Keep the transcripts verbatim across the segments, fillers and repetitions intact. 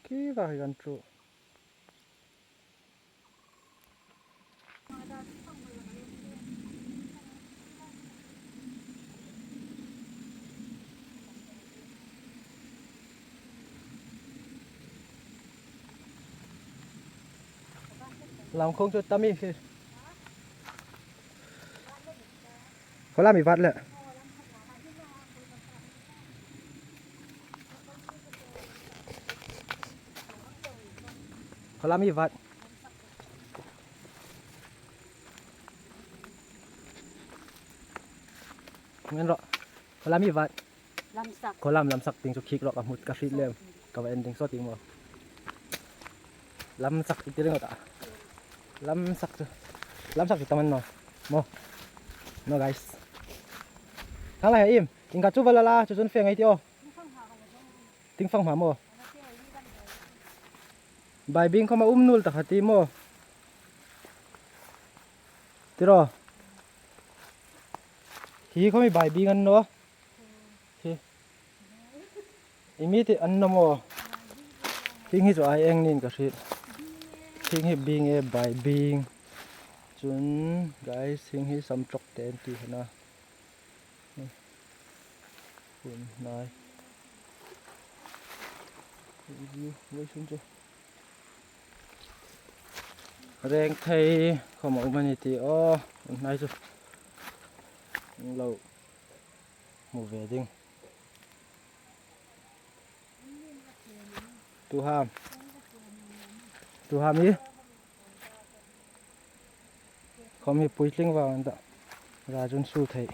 Hi va hi kan chu. Lam khawng chu tam ei hi. Khaw lam i vat le. Khaw lam i vat. Ngen ro. Khaw lam i vat. Lamsak. Khaw lam lamsak ding chu khik ro ka hmu ka hriet lem. Ka va en ding saw ti maw. Lamsak i ti ring ta. Lamsak chu. Lamsak chu tam a ni naw. Maw. Naw guys. Thang lai im. Ieng khat chu va la la chu chun fe ngai ti aw. Ting fang hma maw. Bai bing khawm a um nuol ta kha ti maw. Ti ro. Hi khawm hi bai bing a ni naw. Hi. I mi ti a ni naw maw. Hieng hi chu ai eng niin ka hriet. Hieng hi bing e, bai bing. Chun guys, hieng hi sam ṭawk te an ti kha a. Hun hnai. View, view sun chu. Reng thei khawm a um a ni ti aw. Hun hnai chu. Lo hmu ve ding. Tu ham. Tu ham hi. Khawm hi puitling vang an ta. Ra chun su thei.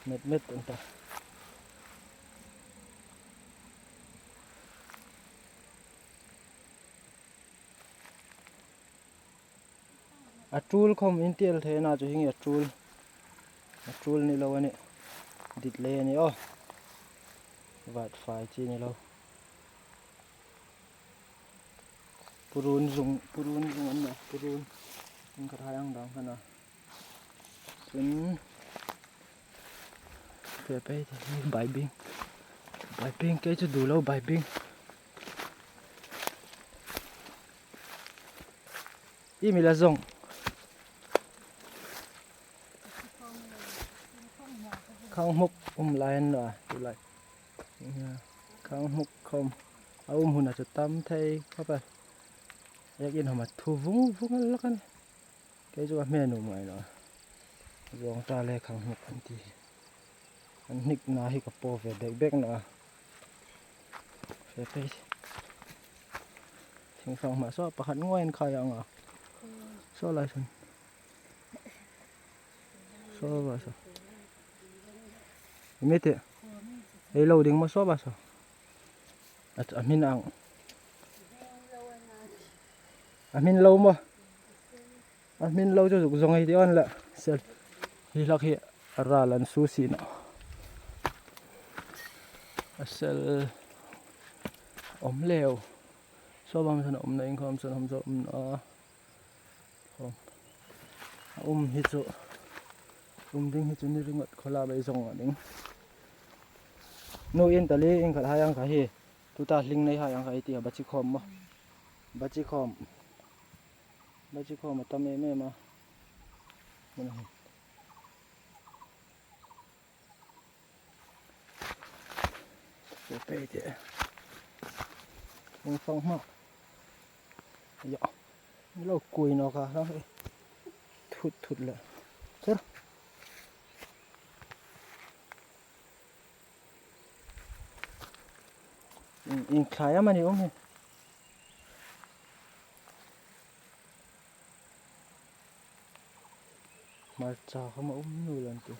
Met met an ta. A tul khawm in ti el thei a na chu hieng hi a tul. A tul ni lo a nih. Dit lei a ni aw. Vat fai chi ni lo. Purun zung, purun zung an nih. Purun. Ieng khat hai ang dang kha a. Chun. Pe pe te hi bai bing. Bai bing kei chu du lo bai bing. I mi la zong. Khang hmuk um lai an naw a, tu lai. Khang hmuk khawm. A um hun a chu tam thei khawp el. Ek in hawm a thu vung vung a lak a nih. Kei chu ka hme nuom ngai naw. Zawngṭa le khang hmuk an ti. An hnikna hi ka paw ve bek bek naw a. Fe phei. Thing fang hma saw pakhat ngawt an khai ang a. Saw lai saw. Saw va saw. I mi ti. Ei lo ding maw saw va saw. A, a hmin ang. A hmin lo maw. A hmin lo chu zuk zawng ei ti awn la. Sel. Hi hlak hi a ral an su si naw. A sel. Awm leu. Saw bang san a um na ing khawm san hom zo um na. Khawm. A um hi chu. Um ding hi chu ni ringawt khaw la bai zawng a ding. Nu in tali in khat hai ang kha hi. Tuta hling nei hai ang kha hi ti a bachi khawm maw. Bachi khawm. Bachi khawm a tam em em a. Mun hi. Pe pe te. Mun fang hma. Ya. Lo kui naw ka la. Thut thut la. Sir. In, in thlai am a ni um hi. Hmarcha khawm a um nuol an ti.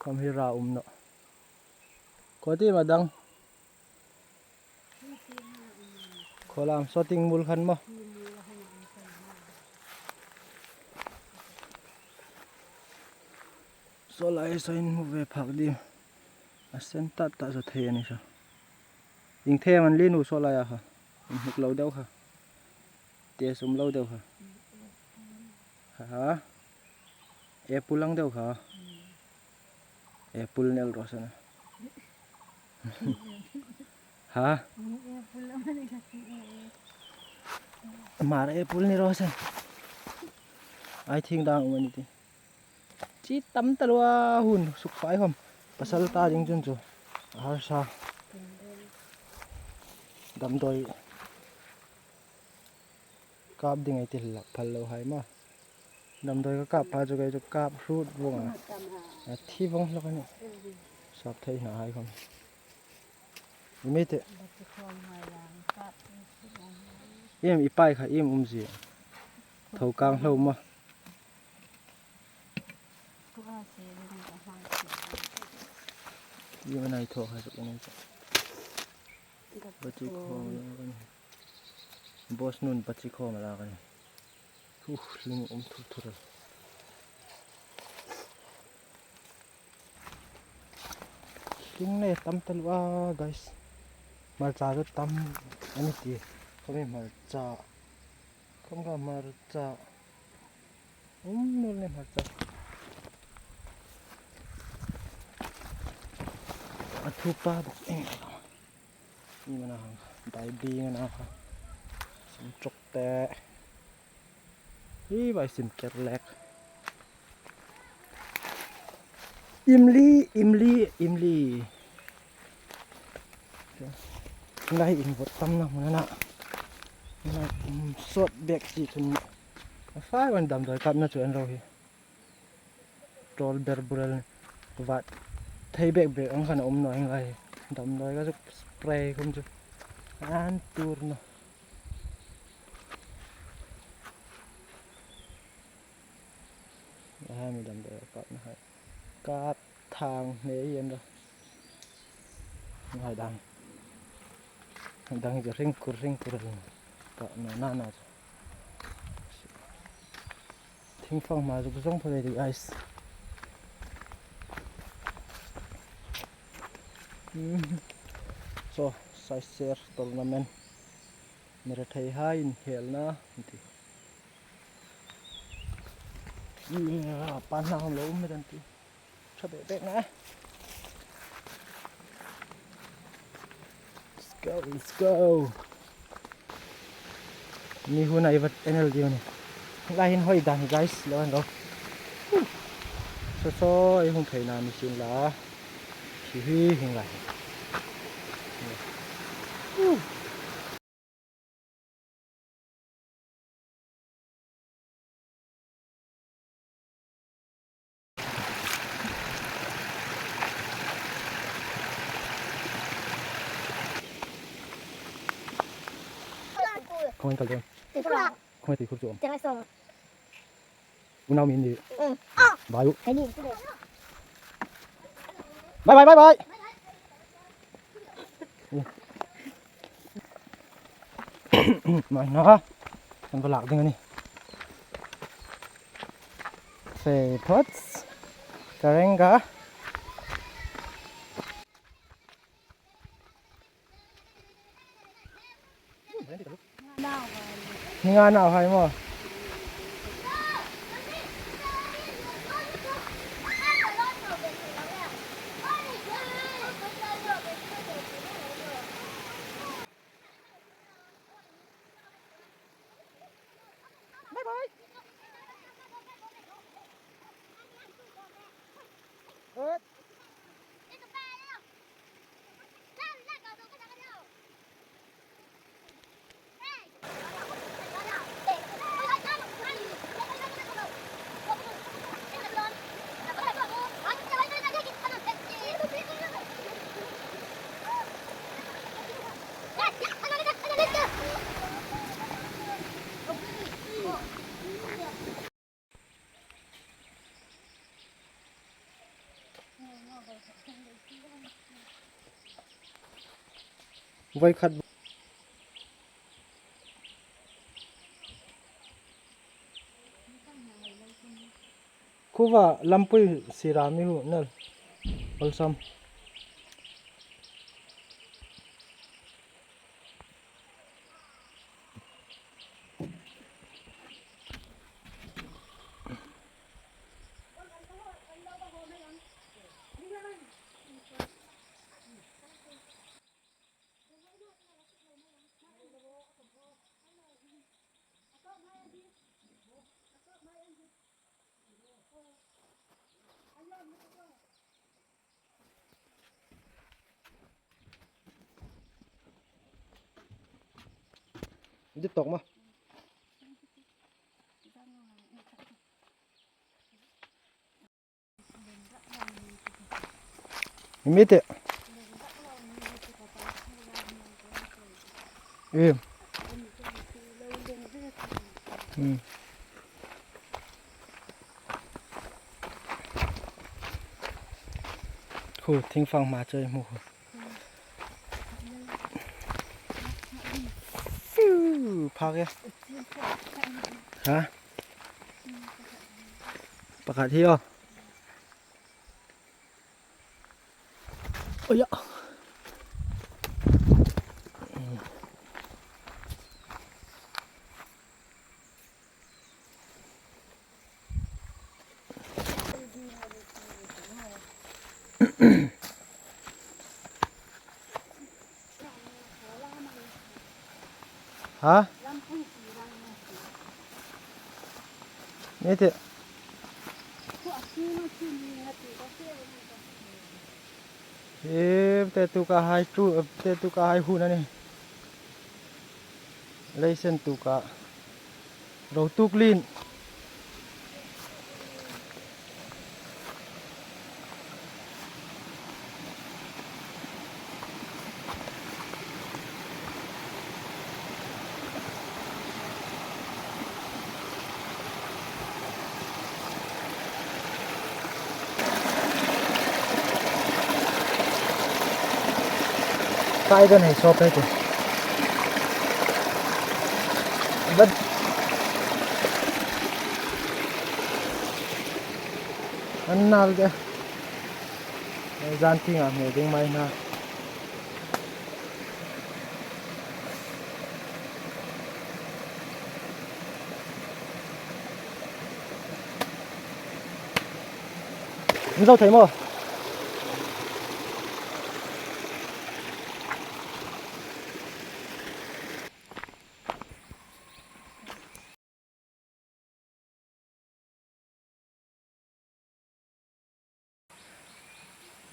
Khawm hi ra um naw. Khaw ti ma dang. Khaw lam saw ting mul khan maw. Saw lai saw in hmu ve phak ding. A sen tat tat saw thei a ni saw. Ieng thei am an li nu saw lai a kha. In hnik lo deu kha. Te sum lo deu kha. Ha ha. E pulang deu kha. Apple ni el Rosan. Ha? Hmar apple ni Rosan. Ai thing dang um a ni ti. Chi tam ta lua hun suk fai khom. Pasal ta ding chun chu. Harsa. Damdawi. Kap ding ei ti hlak phal lo hai ma. Damdawi ka kap pha chu kei chu kap hrut vong a. A thi vong hlak a nih. Sap thei hna hai khom. I mi te. Iem i pai kha iem um zie. Tho kang hlo ma. Iem a nai thaw kha chu ka nei chu. Bachi khom la ka ni. Boss nun bachi khom la ka ni. Hu, hling um thur thur. Hling nei tam ta lua, guys. Hmarcha chu tam a ni ti. Khom hi hmarcha. Khom kha hmarcha. Um naw ni hmarcha. A thu pa bawk eng. Ni mana hang. Dai bi ngana kha. Sim chok te. Hi vai sim ker lek. Imli, imli, imli. Lai in vot tam na hmun ana. Lai in sawt bek si thun. A fai wan damdawi kapna chu an ro hi. Tol ber burel ni. Vat thei bek bek ang khan a um naw eng lai. Damdawi ka chu spray khom chu. An tur naw. Aha, mi damdawi kapna hai. Kap thang hne iem ra. Hai dang. Dang hi chu hring kur, hring kur a ding. Kapna na na chu. Thingfang hma zuk zawng pha ve ti, guys. Hmm. So, Saiser tournament. Mi rethei hai inkhelna ti. Hmm, pan hna hawm lo um met an ti. Ṭha bek bek na. Let's go, let's go. Ni hun a i vat en el ding a nih. Lai hin hoi dan hi, guys, lo en ro. Saw saw ei hung theina ni sin la. Hi hi hung lai. Khawng kal ding. Khawng ti khur chu. Unau min ni. Bye. Bye bye bye bye. Mai na. Kan ba lak ding a nih. Fe pots. Karenga. Ni nga nau hai maw. Bye bye. Good. Voi khat. Khuva lampui sira mi hu nal. Balsam. Di tok ma. Mi te. Em. Hmm. Khu thing fang ma choi mu. Fiu, phak e. Ha? Pakhat hi o. Oi ya. Ha? Ni te. Em, te tuka hai tu, te tuka hai hun a nih. Leisen tuka. Ro tuk lin. Kai don hei sop hei te. But an nal de. Zan ti ngam hei ding mai na. An zo thei maw?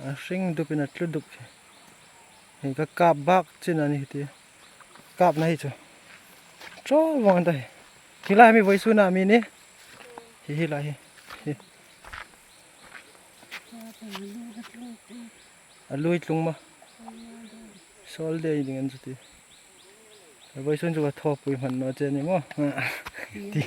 A hring dupin a tlu dup. Hei ka kap bak chin a ni ti. Kap na hi chu. Chawl vang ta hi. Hi lai mi vawisun a mi ni. Hi, hi lai hi. Hi. A lui tlung ma. Sawl de ding an chu ti. A vawisun chu ka thaw pui hman naw che ni maw. Ti.